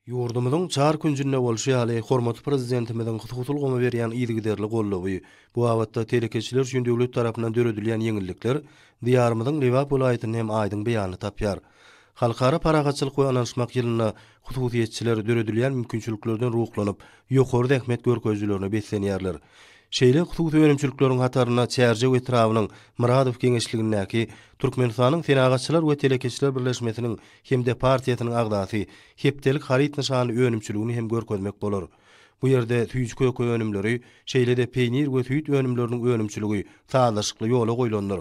Ýurdumyzyň çar künjünde bolşy ýaly, hormatly Prezidentimiziň hususy ulgama berýän yzygiderli goldawy, bu babatda telekeçiler üçin döwlet tarapyndan döredilýän ýeňillikler Diýarymyzyň Lebap welaýatynda hem aýdyň beýanyny tapýar. Halkara parahatçylyk we ynanyşmak ýylynda hususyýetçiler döredilýän mümkinçiliklerden ruhlanyp, ýokary zähmet görkezijilerine beslenýärler. Şeýle hususy önümçilikleriň hatarynda Çärjew etrabynyň Myradow geňeşligindäki Türkmenistanyň Senagatçylar we telekeçiler birleşmesiniň hem-de partiýasynyň agzasy Hepdelik haryt nyşanly önümçiligini hem görkezmek bolar. Bu ýerde süýji-köke önümleri, şeýle-de peýnir we süýt önümleriniň önümçiligi sazlaşykly ýola goýlandyr.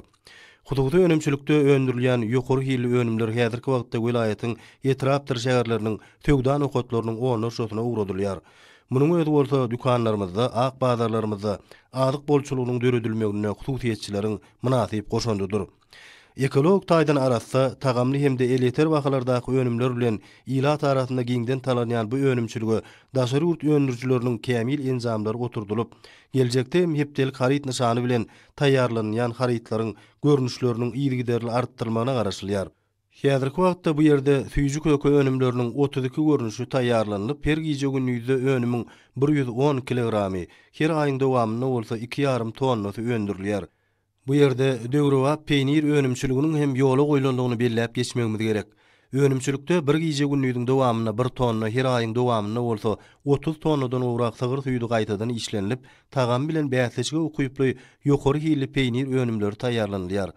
Hususy önümçilikde öndürilýän ýokary hilli önümler häzirki wagtda welaýatyň etrapdyr şäherleriniň söwda nokatlarynyň onlarçasyna ugradylýar. Munuň özi bolsa dükanlarymyzda, ak bazarlarymyzda azyk bolçulygynyň döredilmeginde hususyýetçileriň mynasyp goşandydyr. Ekologik taýdan arassa, tagamly hem-de elýeter bahalardaky önümler bilen ilat arasynda giňden tanalýan bu önümçilige daşary ýurt öndürijileriniň kämil enjamlary oturdylyp, geljekde hem hepdelik haryt nyşany bilen taýýarlanylýan harytlaryň görnüşleriniň yzygiderli artdyrylmagyna garaşylýar. Häzirki wagtda bu ýerde süýji-köke önümleriniň 32 görnüşi taýýarlanylyp, her gije-gündizde önümiň 110 kilogramy, her aýyň dowamynda bolsa iki ýarym tonnasy öndürilýär. Bu ýerde döwrebap peýnir önümçiliginiň hem ýola goýlandygyny belläp geçmegimiz gerek. Önümçilikde bir gije-gündiziň dowamynda bir tonna, her aýyň dowamynda bolsa 30 tonnadan gowrak sygyr süýdi gaýtadan işlenilip, tagamy bilen bäsleşige ukyply ýokary hilli peýnir önümleri taýýarlanylýar.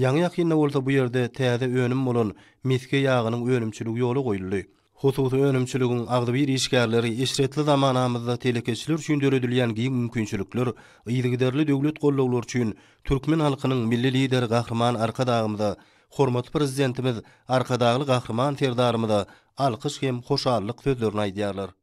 Ýaňy-ýakynda bolsa bu ýerde täze önüm bolan mesge ýagynyň önümçiligi ýola goýuldy. Hususy önümçiligiň agzybir işgärleri eşretli zamanamyzda telekeçiler üçin döredilýän giň mümkinçilikler, yzygiderli döwlet goldawlary üçin türkmen halkynyň Milli Lideri Gahryman Arkadagymyza, hormatly Prezidentimiz Arkadagly Gahryman Serdarymyza alkyş hem hoşallyk sözlerini aýdýarlar.